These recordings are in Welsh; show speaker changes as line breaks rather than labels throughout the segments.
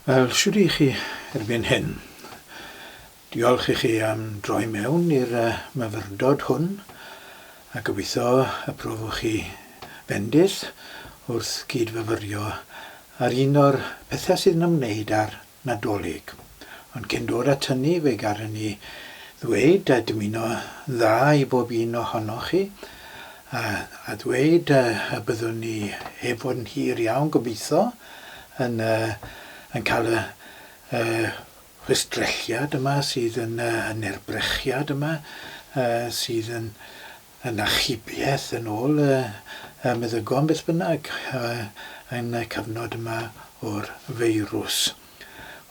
Wel, shwd i chi erbyn hyn? Diolch i chi am droi mewn i'r myfyrdod hwn, a gobeithio y profwch chi fendith wrth gyd-fyfyrio ar un o'r pethau sydd yn ymwneud â'r Nadolig. Ond cyn dod at hynny, fe garen ni ddweud a dymuno dda i bob un ohonoch chi, a, a dweud y byddwn ni heb fod yn hir iawn, gobeithio, yn, yn cael y, y chwistrelliad yma sydd yn, yn erbrechiad yma, sydd yn, yn achubiaeth yn ôl y y meddygon beth bynnag yn y cyfnod yma o'r feirws.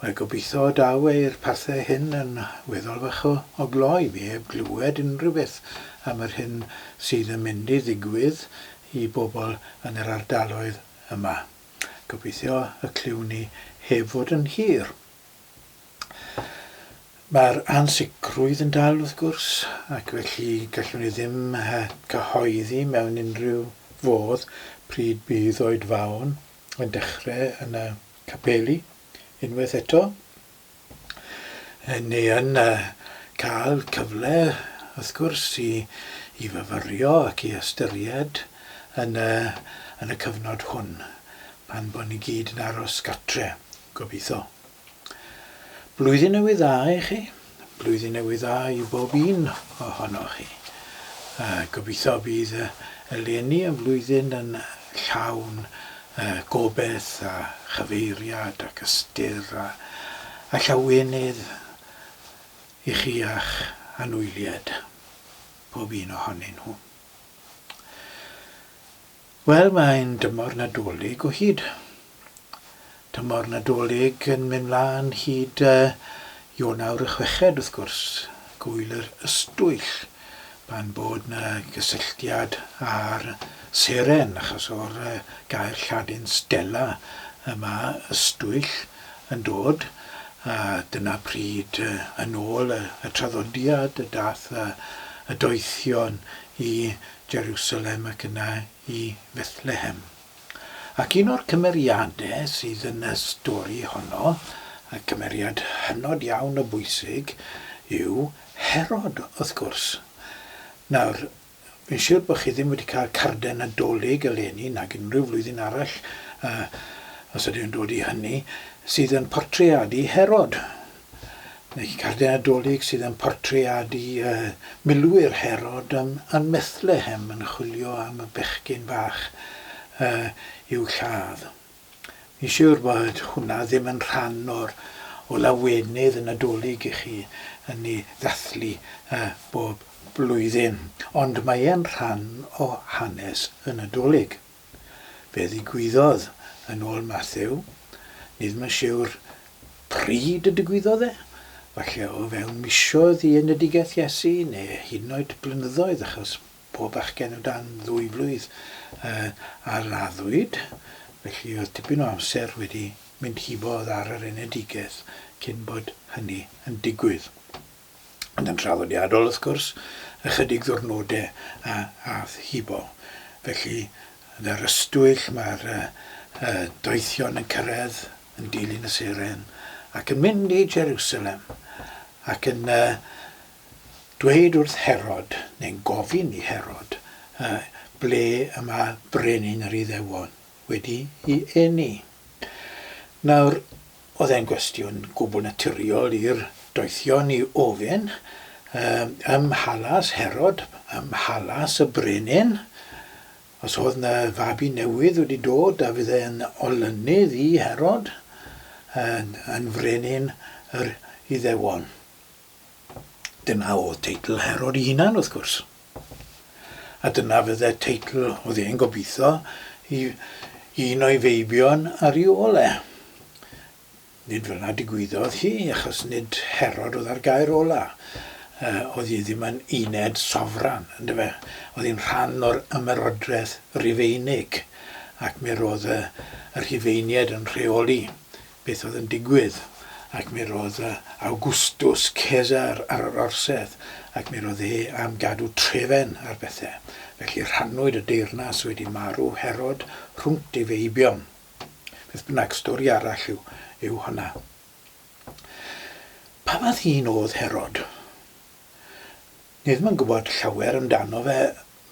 Wel gobeithio daw e i'r parthau hyn yn weddol fach o, o gloi. Fi heb glywed unrhyw beth am yr hyn sydd yn mynd i ddigwydd i bobl yn yr ardaloedd yma. Gobeithio y clywn ni heb fod yn hir. Mae'r ansicrwydd yn dal, wrth gwrs, ac felly gallwn ni ddim cyhoeddi mewn unrhyw fodd pryd bydd oedfaon yn dechrau yn y capeli unwaith eto. Ni yn cael cyfle, wrth gwrs, i, i fyfyrio ac i ystyried yn y, yn y cyfnod hwn, pan bod ni gyd yn aros gartre, gobeithio. Blwyddyn Newydd Dda i chi. Blwyddyn Newydd Dda i bob un ohonoch chi. A gobeithio bydd eleni yn flwyddyn yn llawn gobeith a chyfeiriad ac ystyr a, a llawenydd i chi a'ch anwyliaid, pob un ohonyn nhw. Wel, mae'n dymor Nadolig o hyd. Tymor Nadolig yn mynd mlaen hyd Ionawr y chweched, wrth gwrs, gŵyl yr Ystwyll, pan bod 'na gysylltiad â'r seren, achos o'r gair Lladin stella y mae ystwyll yn dod, a dyna pryd, yn ôl y traddodiad, y dath y doethion i Jerusalem ac yna i Fethlehem. Ac un o'r cymeriadau sydd yn y stori honno, a cymeriad hynod iawn o bwysig, yw Herod, wrth gwrs. Nawr, fi'n siwr bod chi ddim wedi cael carden Nadolig eleni, nag unrhyw flwyddyn arall, uh, os ydyn nhw'n dod i hynny, sydd yn portreadu Herod. Neu carden Nadolig sydd yn portreadu milwyr Herod ym yn Methlehem yn chwilio am y bechgyn bach i'w lladd. Fi'n siwr bod hwnna ddim yn rhan o'r o lawenydd y Nadolig i chi yn ei ddathlu bob blwyddyn, ond mae e'n rhan o hanes y Nadolig. Fe ddigwyddodd, yn ôl Mathew, ni ddim yn siwr pryd y digwyddodd e, falle o fewn misoedd i enedigaeth Iesu, neu hyd yn oed blynyddoedd, achos pob bachgen o dan ddwy flwydd a laddwyd, felly oedd tipyn o amser wedi mynd hibodd ar yr enedigaeth cyn bod hynny yn digwydd. Ond yn traddodiadol, wrth gwrs, ychydig ddiwrnodau a ath hibo. Felly, yn yr ystwyll mae'r doethion yn cyrraedd, yn dilyn y seren, ac yn mynd i Jerusalem, ac yn dweud wrth Herod, neu'n gofyn i Herod, ble y mae brenin yr Iddewon wedi ei eni. Nawr, Oedd e'n gwestiwn gwbl naturiol i'r doethion i ofyn, ym mhalas Herod, ym mhalas y brenin, os oedd 'na fabi newydd wedi dod a fydde yn olynydd i Herod, yn, yn frenin yr Iddewon. Dyna oedd teitl Herod ei hunan, wrth gwrs. A dyna fydde teitl oedd e'n gobeithio i un o'i feibion ar ei ôl e. Nid fel 'na digwyddodd hi, achos nid Herod oedd ar gair ola. Uh, oedd hi ddim yn uned sofran, yndyfe? Oedd hi'n rhan o'r ymerodraeth Rufeinig, ac mi roedd y, y Rhufeiniaid yn rheoli beth oedd yn digwydd, ac mi roedd Augustus Caesar ar yr orsedd, ac mi roedd e am gadw trefen ar bethau. Felly rhannwyd y deyrnas wedi marw Herod rhwng't ei feibion. Beth bynnag, stori arall yw, yw hwnna. Pa fath un oedd Herod? Ni ddim yn gwybod llawer amdano fe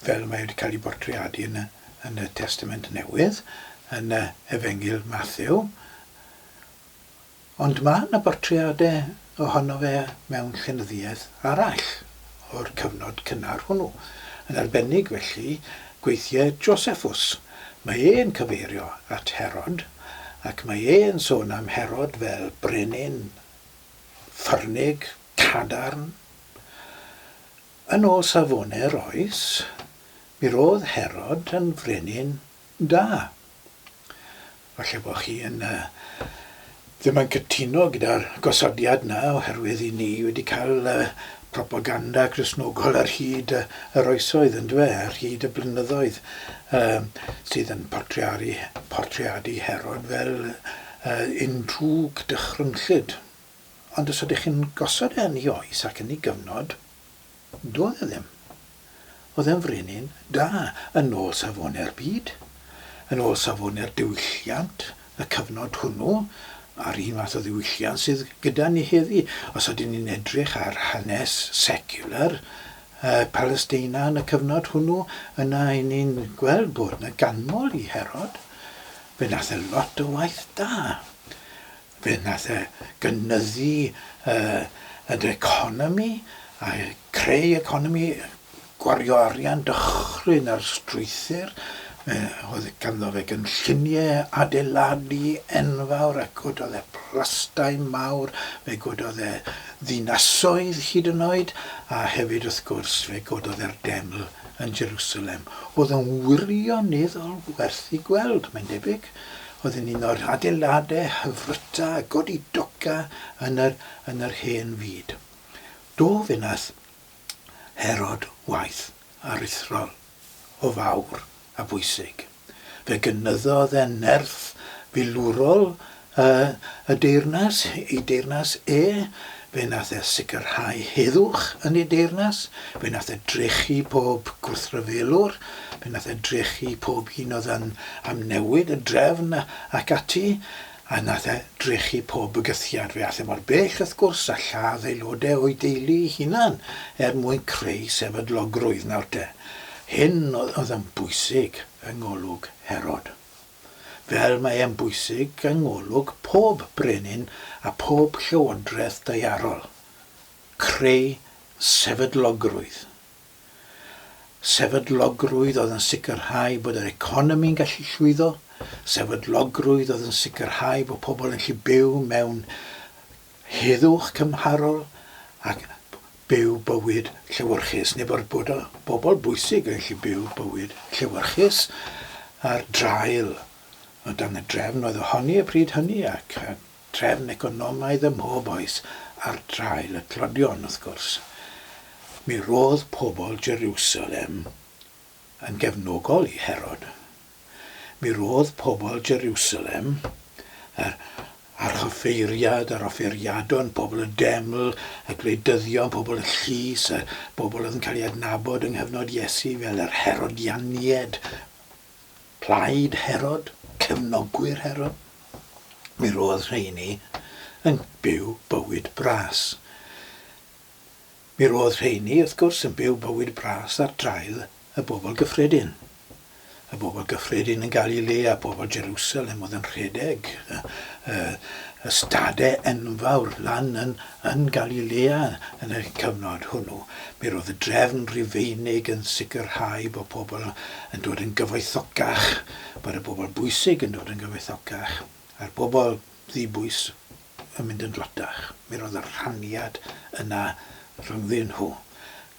fel mae wedi cael ei bortreadu yn y, yn y Testament Newydd, yn y Efengyl Mathew. Ond mae 'na bortreadau ohono fe mewn llenyddiaeth arall o'r cyfnod cynnar hwnnw, yn arbennig felly gweithiau Josephus. Mae e'n cyfeirio at Herod, ac mae e'n sôn am Herod fel brenin ffyrnig, cadarn. Yn ôl safonau'r oes, mi roedd Herod yn frenin da. Falle bod chi yn uh, ddim yn cytuno gyda'r gosodiad yna oherwydd i ni wedi cael uh, propaganda Cristnogol ar hyd uh, yr oesoedd yn dwe, ar hyd y blynyddoedd uh, sydd yn portreadu, portreadu Herod fel uh, un drwg dychrynllyd. Ond os ydych chi'n gosod e yn ei oes ac yn ei gyfnod, Doedd e ddim. Oedd e'n frenin da yn ôl safonau'r byd, yn ôl safonau'r diwylliant y cyfnod hwnnw, a'r un fath o ddiwylliant sydd gyda ni heddi. Os ydyn ni'n edrych ar hanes secular Palesteina yn y cyfnod hwnnw, yna i ni'n gweld bod yna ganmol i Herod. Fe nath e lot o waith da. Fe wnaeth e gynyddu yr economi a creu economi, gwario arian dychryn ar strwythur. Fe oedd ganddo fe gynlluniau adeiladu enfawr a gododd e plastai mawr, fe gododd e ddinasoedd hyd yn oed, a hefyd wrth gwrs fe gododd e'r deml yn Jerusalem. Oedd yn wirioneddol werth ei gweld, mae'n debyg. Oedd yn un o'r adeiladau hyfryta a godidoca yn yr, yn yr hen fyd. Do, fe wnaeth Herod waith aruthrol o fawr a bwysig. Fe gynyddodd e nerth filwrol y, y deyrnas, ei deyrnas e, fe wnaeth e sicrhau heddwch yn ei deyrnas, fe wnaeth e drechu pob gwrthryfelwr, fe wnaeth e drechu pob un oedd yn am newid y drefn ac ati, a wnaeth e drechu pob bygythiad. Fe aeth e mor bell, wrth gwrs, a lladd aelodau o'i deulu ei hunan er mwyn creu sefydlogrwydd. Nawr te, hyn oedd yn bwysig yng ngolwg Herod. Fel mae e'n bwysig yng ngolwg pob brenin a pob llywodraeth daearol, creu sefydlogrwydd. Sefydlogrwydd oedd yn sicrhau bod yr economi'n gallu llwyddo, sefydlogrwydd oedd yn sicrhau bod pobl yn gallu byw mewn heddwch cymharol ac byw bywyd llewyrchus, neu bod, bod y bobl bwysig yn gallu byw bywyd llewyrchus ar draul o dan y drefn oedd ohoni y pryd hynny ac a trefn economaidd ym mhob oes ar draul y tlodion, wrth gwrs. Mi roedd pobl Jerusalem yn gefnogol i Herod. Mi roedd pobl Jerusalem, yr archoffeiriad, yr offeiriadon, pobl y deml, y gwleidyddion, pobl y llys, y bobl oedd yn cael eu adnabod yng nghyfnod Iesu fel yr Herodianiaid, plaid Herod, cefnogwyr Herod. Mi roedd rheini yn byw bywyd bras. Mi roedd rheini, wrth gwrs, yn byw bywyd bras ar draul y bobl gyffredin. Y bobl gyffredin yn Galilea, pobl Jerusalem oedd yn rhedeg y, y, ystadau enfawr lan yn, yn Galilea yn y cyfnod hwnnw. Mi roedd y drefn Rufeinig yn sicrhau bod pobl yn dod yn gyfoethocach, bod y bobl bwysig yn dod yn gyfoethocach, a'r bobl ddibwys yn mynd yn dlotach. Mi roedd y rhaniad yna rhyngddyn nhw.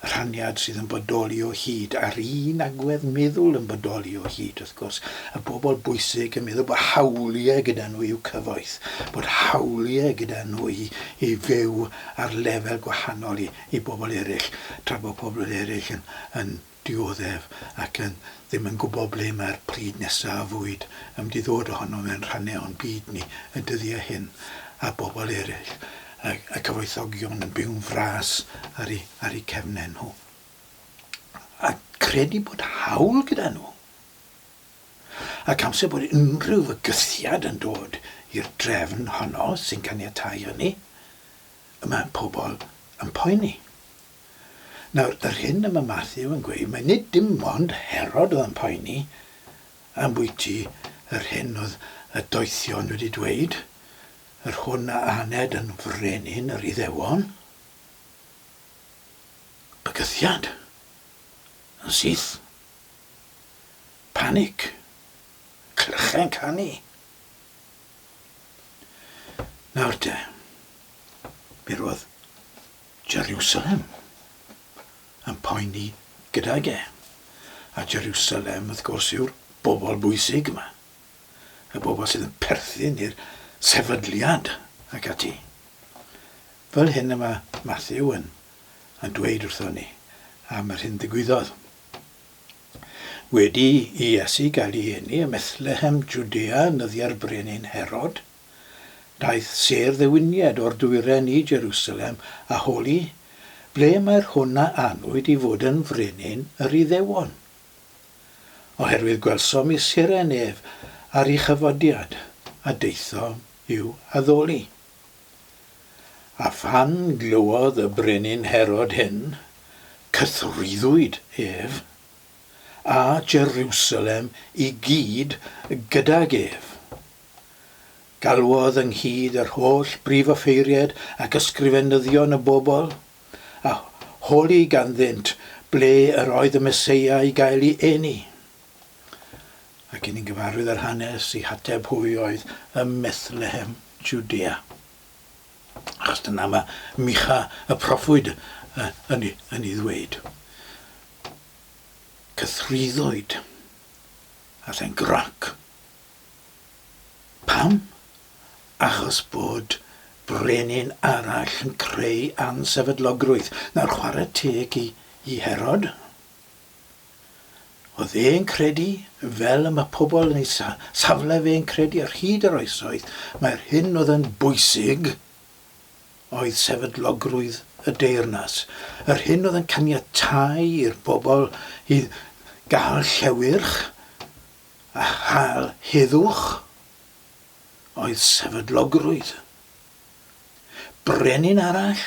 Rhaniad sydd yn bodoli o hyd, a'r un agwedd meddwl yn bodoli o hyd, wrth gwrs. Y bobl bwysig yn meddwl bod hawliau gyda nhw i'w cyfoeth, bod hawliau gyda nhw i, i fyw ar lefel gwahanol i, i bobl eraill, tra bod pobl eraill yn, yn dioddef ac yn ddim yn gwybod ble mae'r pryd nesaf o fwyd yn mynd i ddod ohono mewn rhannau o'n byd ni y dyddiau hyn, a bobl eraill, y, y cyfoethogion yn byw'n fras ar eu, ar eu cefnau nhw. A credu bod hawl gyda nhw. Ac amser bod unrhyw fygythiad yn dod i'r drefn honno sy'n caniatáu hynny, y mae pobl yn poeni. Nawr, yr hyn y mae Mathew yn gweud, mae nid dim ond Herod oedd yn poeni ambwyty yr hyn oedd y doethion wedi dweud, yr hwn a aned yn frenin yr Iddewon. Bygythiad. Yn syth. Panic. Clychau'n canu. Nawr te, mi roedd Jerusalem yn poeni gydag e. A Jerusalem, wrth gwrs, yw'r bobl bwysig yma. Y bobl sydd yn perthyn i'r sefydliad ac ati. Fel hyn y mae Matthew yn, yn dweud wrthon ni am yr hyn ddigwyddodd. Wedi i Iesu gael ei eni ym Methlehem, Jwdea, yn nyddiau'r brenin Herod, daeth sêr ddewinied o'r dwyrain i Jerusalem a holi, Ble mae'r hwn a anwyd i fod yn frenin yr Iddewon? Oherwydd gwelsom ei seren ef ar ei chyfodiad, a daethom i'w addoli. A phan glywodd y brenin Herod hyn, cythruddwyd ef, a Jerusalem i gyd gydag ef. Galwodd ynghyd yr holl brif-offeiriaid ac ysgrifenyddion y bobl, a holi ganddynt ble yr oedd y Meseia i gael ei eni. Ac i ni'n gyfarwydd â'r hanes, eu hateb hwy oedd ym Methlehem, Jwdea. Achos dyna mae Micha y proffwyd yn, yn ei ddweud. Cythruddwyd a the'n grac. Pam? Achos bod brenin arall yn creu ansefydlogrwydd. Nawr chwarae teg i, i Herod. Oedd e'n credu, fel y mae pobl yn ei safle fe'n credu ar hyd yr oesoedd, mai'r hyn oedd yn bwysig oedd sefydlogrwydd y deyrnas. Yr hyn oedd yn caniatáu i'r bobl i gael llewyrch a chael heddwch oedd sefydlogrwydd. Brenin arall,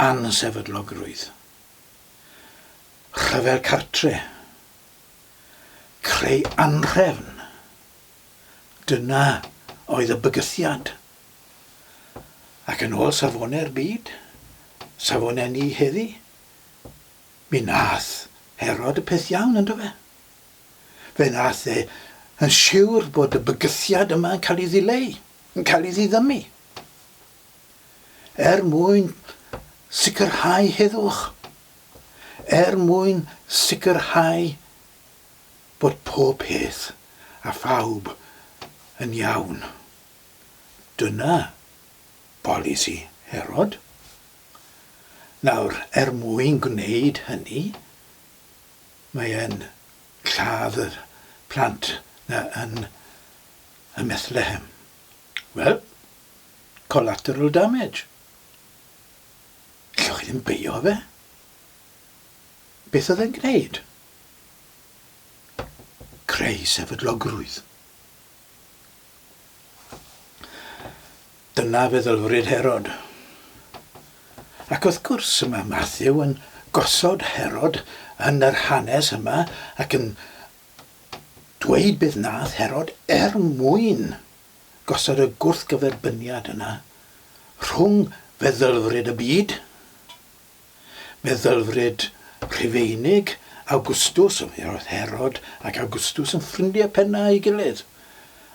ansefydlogrwydd. Rhyfel cartre. Creu anhrefn. Dyna oedd y bygythiad. Ac yn ôl safonau'r byd, safonau ni heddi, mi nath Herod y peth iawn, ynddo fe? Fe nath e yn siwr bod y bygythiad yma yn cael ei ddileu, yn cael ei ddiddymu. Er mwyn sicrhau heddwch, er mwyn sicrhau bod pob peth a phawb yn iawn. Dyna bolisi Herod. Nawr, er mwyn gwneud hynny, mae e'n lladd y plant 'na yn ym Methlehem. Wel, collateral damage. Allwch chi ddim beio fe. Beth oedd e'n gwneud? Creu sefydlogrwydd. Dyna feddylfryd Herod. Ac wrth gwrs, mae Matthew yn gosod Herod yn yr hanes yma ac yn dweud beth nath Herod er mwyn gosod y gwrthgyferbyniad yna rhwng feddylfryd y byd, meddylfryd Rhufeinig, Augustus, mi oedd Herod ac Augustus yn ffrindiau penna ei gilydd.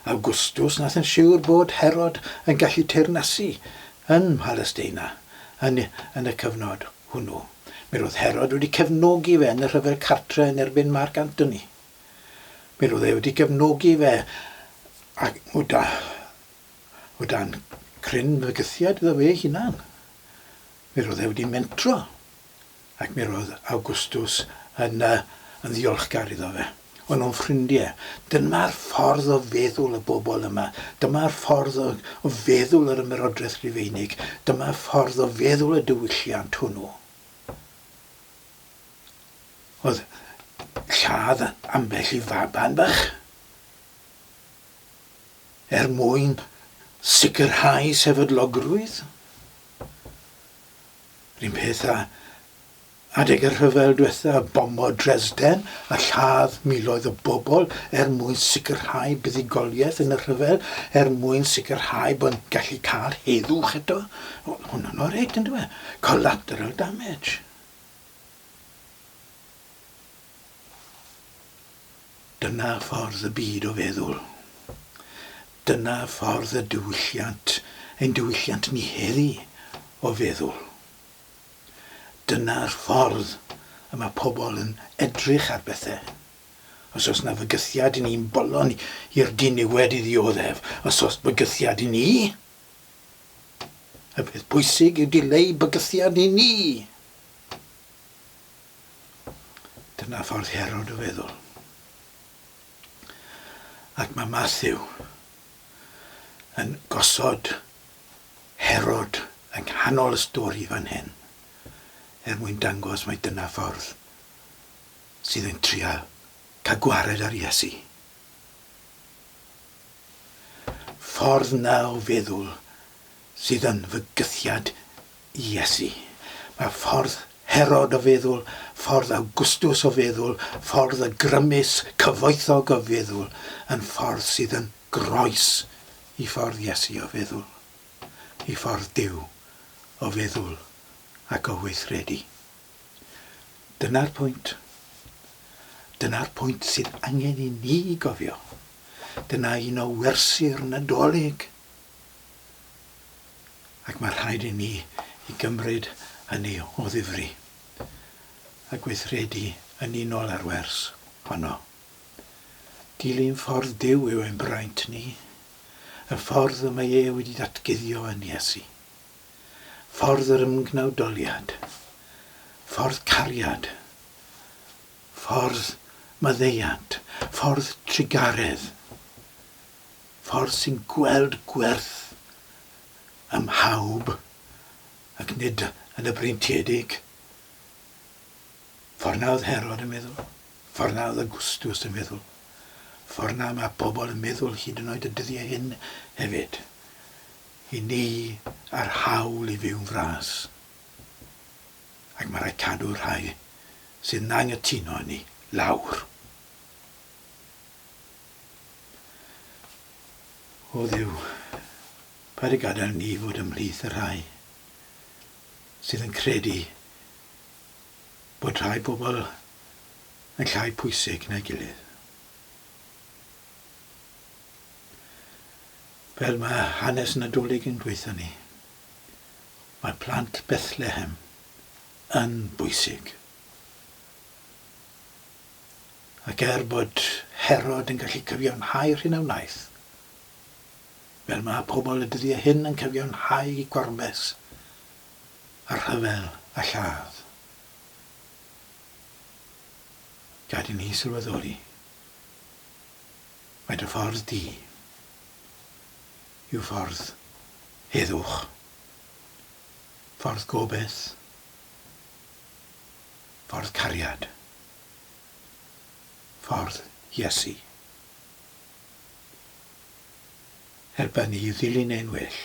Augustus nath yn siwr bod Herod yn gallu teyrnasu yn Mhalesteina yn, yn y cyfnod hwnnw. Mi roedd Herod wedi cefnogi fe yn y rhyfel cartre yn erbyn Mark Antony. Mi roedd e wedi gefnogi fe ac o da, o dan cryn fygythiad iddo fe ei hunan. Mi roedd e wedi mentro ac mi roedd Augustus yn, uh, yn ddiolchgar iddo fe. O'n nhw'n ffrindiau. Dyma'r ffordd o feddwl y bobl yma. Dyma'r ffordd o, o feddwl yr ymerodraeth Rufeinig. Dyma'r ffordd o feddwl y diwylliant hwnnw. Oedd lladd ambell i faban bach. Er mwyn sicrhau sefydlogrwydd? Yr un peth â adeg y rhyfel diwetha, bomo Dresden a lladd miloedd o bobl er mwyn sicrhau buddugoliaeth yn y rhyfel, er mwyn sicrhau bod yn gallu cael heddwch eto. Hwnnw'n oreit, yn dyw e? Collateral damage. Dyna ffordd y byd o feddwl. Dyna ffordd y diwylliant, ein diwylliant ni heddi o feddwl. Dyna'r ffordd y mae pobl yn edrych ar bethau. Os oes 'na fygythiad i ni'n bolon i'r diniwed i ddioddef, os oes bygythiad i ni, y peth pwysig yw dileu bygythiad i ni. Dyna ffordd Herod o feddwl. Ac mae Mathew yn gosod Herod yng nghanol y stori fan hyn, er mwyn dangos mai dyna ffordd sydd yn trial cael gwared ar Iesu. Ffordd 'na o feddwl sydd yn fygythiad i Iesu. Mae ffordd Herod o feddwl, ffordd Augustus o feddwl, ffordd y grymus cyfoethog o feddwl yn ffordd sydd yn groes i ffordd Iesu o feddwl, i ffordd Duw o feddwl ac o weithredu. Dyna'r pwynt. Dyna'r pwynt sydd angen i ni gofio. Dyna un o wersi'r Nadolig. Ac mae rhaid i ni i gymryd hynny o ddifri a gweithredu yn unol â'r wers honno. Dilyn ffordd Duw yw ein braint ni, y ffordd y mae e wedi datguddio yn Iesu. Ffordd yr ymgnawdoliad, ffordd cariad, ffordd maddeuant, ffordd trugaredd, Ffordd sy'n gweld gwerth ym mhawb ac nid yn y breintiedig. Ffordd 'na oedd Herod yn meddwl. Ffordd 'na oedd Augustus yn meddwl. Ffordd 'na mae pobl yn meddwl hyd yn oed y dyddiau hyn hefyd. I ni a'r hawl i fyw'n fras. Ac mae rhaid cadw'r rhai sydd yn anghytuno â ni lawr. O Dduw, paid â gadael ni fod ymhlith y rhai sydd yn credu bod rhai pobl yn llai pwysig na'i gilydd. Fel mae hanes Nadolig yn dweutho ni, mae plant Bethlehem yn bwysig. Ac er bod Herod yn gallu cyfiawnhau'r hyn a wnaeth, fel mae pobl y dyddiau hyn yn cyfiawnhau gormes a rhyfel a lladd, gad i ni sylweddoli mai dy ffordd di yw ffordd heddwch, ffordd gobaith, ffordd cariad. Ffordd Iesu. Helpa ni i ddilyn e'n well.